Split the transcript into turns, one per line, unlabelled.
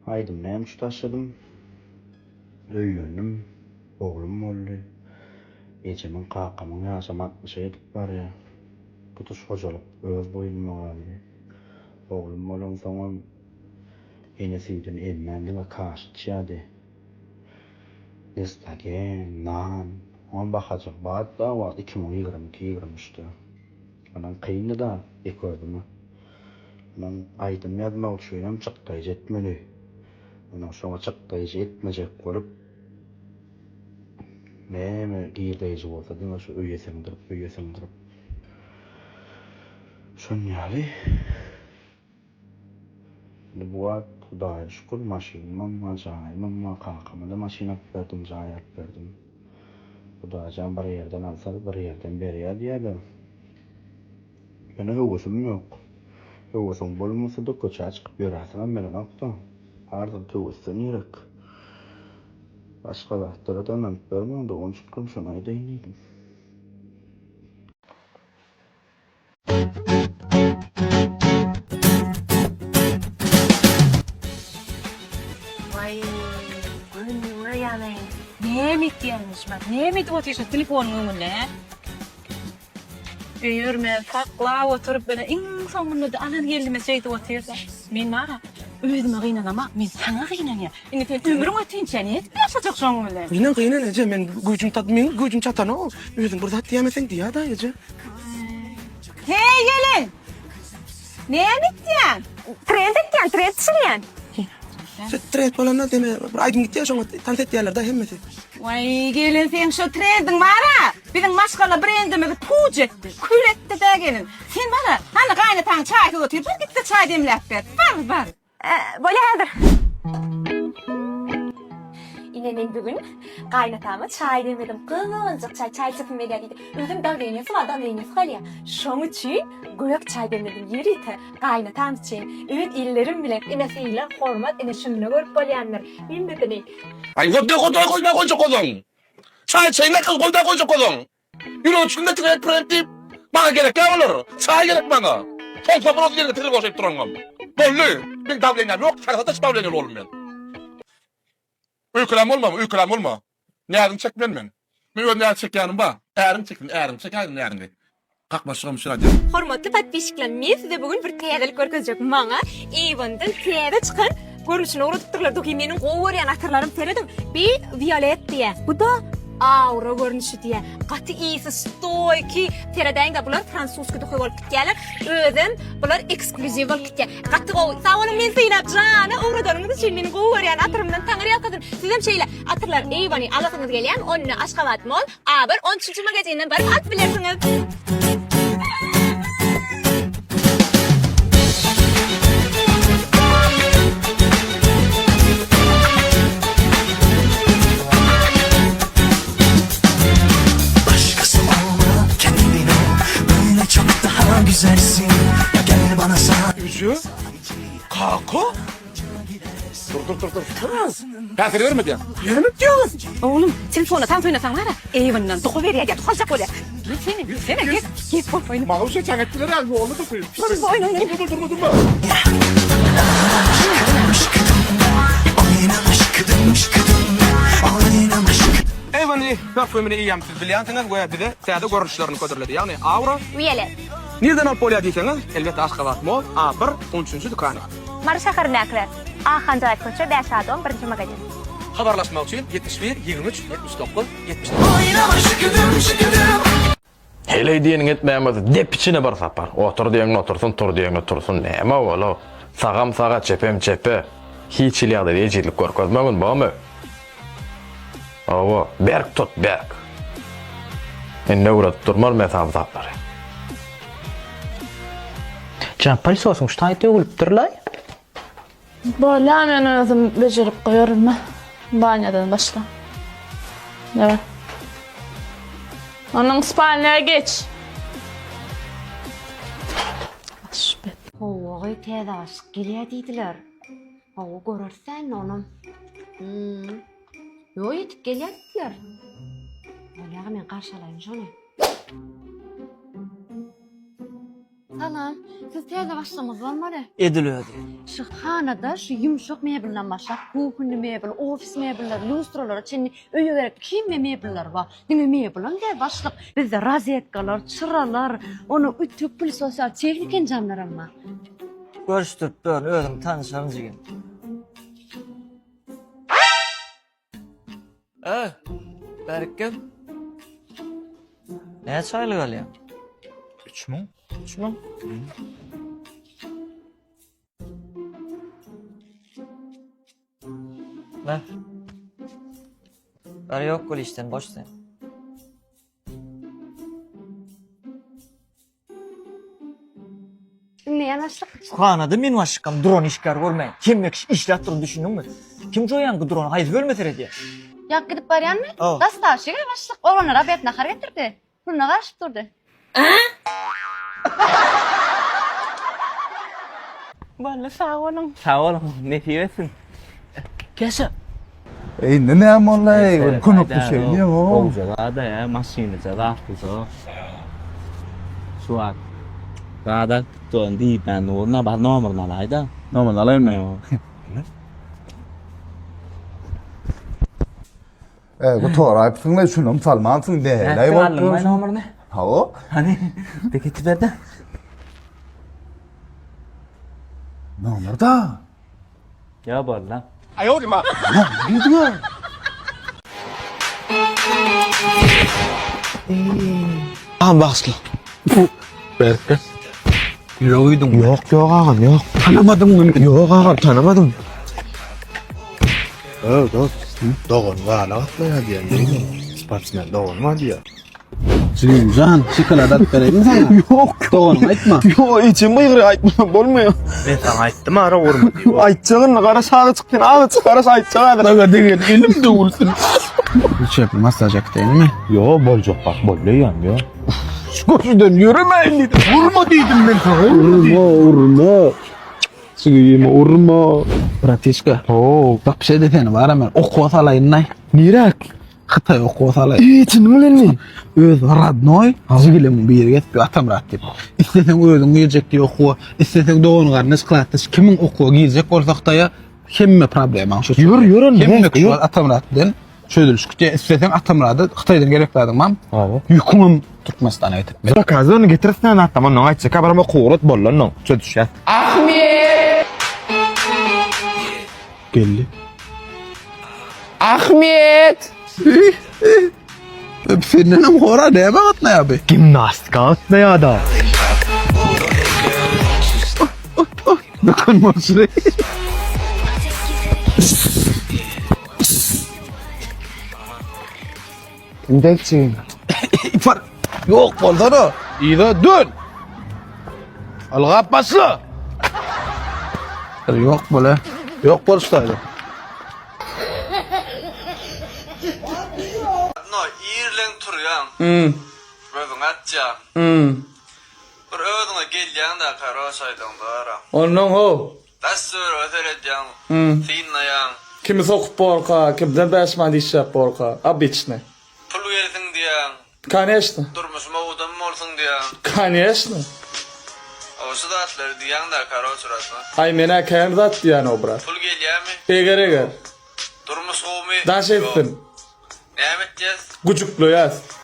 Aýdym näme üçin taşladym? Öýlendim, oglum boldy. Ejemiň, kakamyň ýaşam altmyşa ýetip barýar. Tutuş hojalyk öz boýnuma galdy. Oglum bolansoňam ene süýdüni emmän diňe kaş içýärdi. Nestagen, nan, oňam bahajygy bardy-da o wagt 2022, 23-de. Onam kyndy-da ýeke özüme. Onam aýdym ýazmak üçinem çykdaýjy etmeli. Onam şoňa çykdaýjy etmejek bolup, näme girdeýji bolsa diňe şu öýe siňdirip, öýe siňdirip. Şon ýaly. Indi bu wagt Hudaýa şükür maşynymam bar, jaýymam bar, kakama-da maşyn alyp berdim, jaý alyp berdim. Hudaýjan bir ýerden alsa, bir ýerden berýär diýýärler. Ýöne höwesim ýok. Höwesiň bolmasa-da köçä çykyp ýöräsiňem gelenok-da. Bar zat höwesden gerek. Başga zatlara-da ynanyp bermäň, doganjyklarym, şony aýdaýyn diýdim.
Waý, göwnüňe ýanaýyn. Näme etýäňiz şumat? Näme edip otyrsyň telefonyň öňünde, hä? Öýermän saklap oturyp, ine iň soňunda-da alan geldime şeýdip otyrda. Men bar-a, özüme gynanamok, men saňa gynanýan. Indi sen ömrüň ötinçä nädip ýaşajak şoň bilen?
Gynan, gynan eje, men güýjüm tat, meň güýjüm çatanok. Özüň bir zat diýäýmeseň diýä-da eje.
Heý gelin! Näme etýäň?
Trend etýän, trend düşürýän.
Trend bolanda deme bir aýdym gitýär şoňa tans etýärler-de hemmesi.
Waý gelin seň şo trendiň bar-a, biziň maşgala brendimizi puç etdi, kül etdi-dä gelin. Sen bar-a, hany gaýynataň çaýsyz otyr, bar git-de çaý demläp ber. Bar, bar.
Bolýa häzir. Ine men bu gün gaýynatama çaý demledim. Gyzgynjyk çaý, çaý içesim gelýär diýdi. Özem dawleniýasy bar, dawleniýasy galýar. Şoň üçin gök çaý demledim ýörite gaýynatam üçin. Öz ellerim bilen. Ine sylag, hormat, ine şunda görüp bolýandyr. Hemmesini.
Aý goý goý goýma goýjak bolsaň. Çaý içeýin-le gyz goýma goýjak bolsaň. Ýüregi çüňde trend prend diýip, maňa gerek däl olar. Çaý gerek maňa. Togsan bir otuz ýerine tigir goşaýyp duraňam. Boldy. Meň dawleniýam ýok, sarysada dawleniýaly boldum men. Öýkelän bolma, öýkelän bolma. Näziňi çekmen men. Men öz näz çekýänim bar. Äriň çeksin, äriň çekäýsin näziňi. Kakmaşygam üçin aýdýan.
Hormatly podpisçikler men size bu gün bir täzelik görkezjek maňa Avondan täze çykan görnüşini ugradypdyrlar duhy meniň gowy görýän atyrlarym serediň bi wiolet diýä bu da aura görnüşi diýä gaty ysy stoýki seredäýiňdä bular fransuski duhy bolup gitýäler özem bular eksklýuziw bolup gitýä gaty gowy sag boluň meni sylap jana ugradanyňyz üçin meniň gowy görýän atyrymdan taňry ýalkasyn sizem şeýle atyrlar Avony alasyňyz gelýämi onda Aşgabat mall A bir on üçünji magazinden baryp alyp bilersiňiz.
Başkası olma kendin ol Böyle çok daha güzelsin Ya gel bana sar
Eje? Kaka? Dur dur dur dur. Täsir berme diýýän.
Näme diýýäňiz? Oglum, telefona tans oýnasaň bar-a, Eýwandan duhy berýär diýýär, duhy aljak bolýar. Ýürsene, ýürsene, gel, gel, golf oýna.
Maňa uşa jaň etdiler ýa, ýolda duhy.
Dur, dur, oýna, oýna.
Durma, durma, durma.
Eýwany parfümini eýýäm siz bilýänsiňiz we bize täze görnüşlerini hödürledi, ýagny Aura.
Wiolet.
Nirden alyp bolýar diýseňiz, elbetde Aşgabat Mall, A bir, on üçünji dükany.
Mary şäherindäkiler, A Hanjaýew köçe, bäş A dom, birinji magazin.
Habarlaşmak üçin 71 23 79 79.
Heleý diýeniňi etmeýän bolsa dep içine bir sapar. Otur diýeňde otursyn, tur diýeňde tursun. Näme ol-ow? Sagam saga, çepem çepe. Hiç hili ýagdaýda ejizlik görkezmegin, bormy? Hawa, berk tut, berk. Indi öwredip durmaryn men saňa bu zatlary.
Jan, pylsosyň şu taýy döwülipdir-laý.
Bolýa men özüm bejerip goýaryn me. Banýadan başla. Daway. Onuň spalnýa geç. Aşbet.
Hawa, täze aşyk gelýär diýdiler. Hawa, göreris-dä indi onam. Hmm. Ýok, ýetip gelýär diýdiler. Bolýa, men garşy alaýyn şony. Salam. Siz täze başlygymyz bolmaly.
Edil özi.
Şu hanada şu ýumşak mebelden başlap, kuhny mebel, ofis mebelleri, lýustralara çenli öýe gerekli hemme mebeller bar. Diňe mebelem däl başlyk. Bizde rozetkalar, çyralar, ony ütük, pylsos ýaly tehniki enjamlaram bar.
Görüşdirip dur, özüň tanyşaryn jigim. Ö, bärik gel. Näçe aýlyk alýaň?
3000.
3000? Ver. Ver yok gol işten boş sen.
Diňleýän başlyk.
Hanada men başlykam duran işgär görmän. Hemme kişi işläp duran düşündiňmi? Kim joýaňky duran haýsy bölüme seredýär?
Ýak gidip barýanmy?
Hawa.
Dastaşyga başlyk oglanlara obed nahar getirdi. Puluna garaşyp durdy.
Boldy sag boluň.
Sag boluň, nesip etsin. Keşa.
Indi näme boldy? Kömek düşeýin o.
Gowja zada ya, maşynyja zatlyja. Şu wagt zada tutdun diýip ben nuruna bar nomerini alaýda.
Nomerini alaýynmy? E, gutarypsyň-la, şunam salmansyň, näleý bolup
Aldyňmy nomerini?
Hawa.
Hany, de getiber-de.
Nomer-da.
Ýa boldy.
Diýdiňä.
Agam bagyşla. Berke. Ýürek uýduň. Ýok, ýok agam, ýok. Tanamadyňmy meni? Ýok agam, tanamadym.
Öý, dost, dogan gala gatlaýar diýen diýme. Sportsmen dogan bar diýýär.
Jigimjan, şokolad alyp bereýinmi saňa? Ýok, doganyňa aýtma. Ýok, içim gygyryp aýtma, bolmaýar.
Men saňa aýtdym ara urma diýip.
Aýtjagyn, garaş azajyk sen, azajyk garaş aýtjak häzir. Aga degen elim döwülsin. Üçepli massaž etdeýinmi?
Ýok, boljak bak, bolýan, ýok.
Şu köşüden ýöremäýin diýdim.
Urma diýdim men saňa.
Urma, urma. Jigim, urma. Bratişka.
Ho.
Bak bir şey desene bar men okuwa salaýyn-laý.
Niräk?
Hytaý okuwa salaý.
Eý, çynyň bilenmi?
Öz radnoý jigilemiň biri gezip Atamyrat diýip. Isleseň özüň girjek diýip okuwa, isleseň dogan garyndaş klasdaş kimiň okuwa girjek bolsa Hytaýa hemme problemaň şu.
Ýör, ýör onda.
Hemme şu Atamyrat bilen çözülişik diýip, isleseň Atamyrada Hytaýdan gerek zadyň barmy?
Hawa.
Ýüküňem Türkmenistana getirip ber.
Zakaz ony getirsin atam ondan aýtjak habarym okuwa ugrat boldy ondan çözüşýäs.
Geldi.
Ahmet!
Öp sendenem hora näme gatnaýar bi?
Gimnastika gatnaýar da.
Dökün bolşuny.
Kim dekçi?
Ipar. Ýok bolsana.
Yza dön. Ylgap başla.
Ýok bole. Ýok boluşdaýdy.
No, irleň turýaň. Gözüňi açýaň. Bir özüňe gelýäň-dä, karoç aýdaňda ara.
Onnoň how.
Daş-töwerege seredýäň, synlaýaň.
Kimi sokup borka, kimden bäş manat işläp borka, obiçny.
Pul gelsin diýýäň.
Koneçno.
Durmuşym owadan bolsun diýýäň.
Koneçno.
Hawa şu zatlary diýýäň-dä, karoç ratma.
Aý men-ä kän zat diýýän-ow brat.
Pul gelýämi?
Eger-eger.
Durmuş gowumy?
Daş etsin.
Näme etýäs?
Güjükleýäs.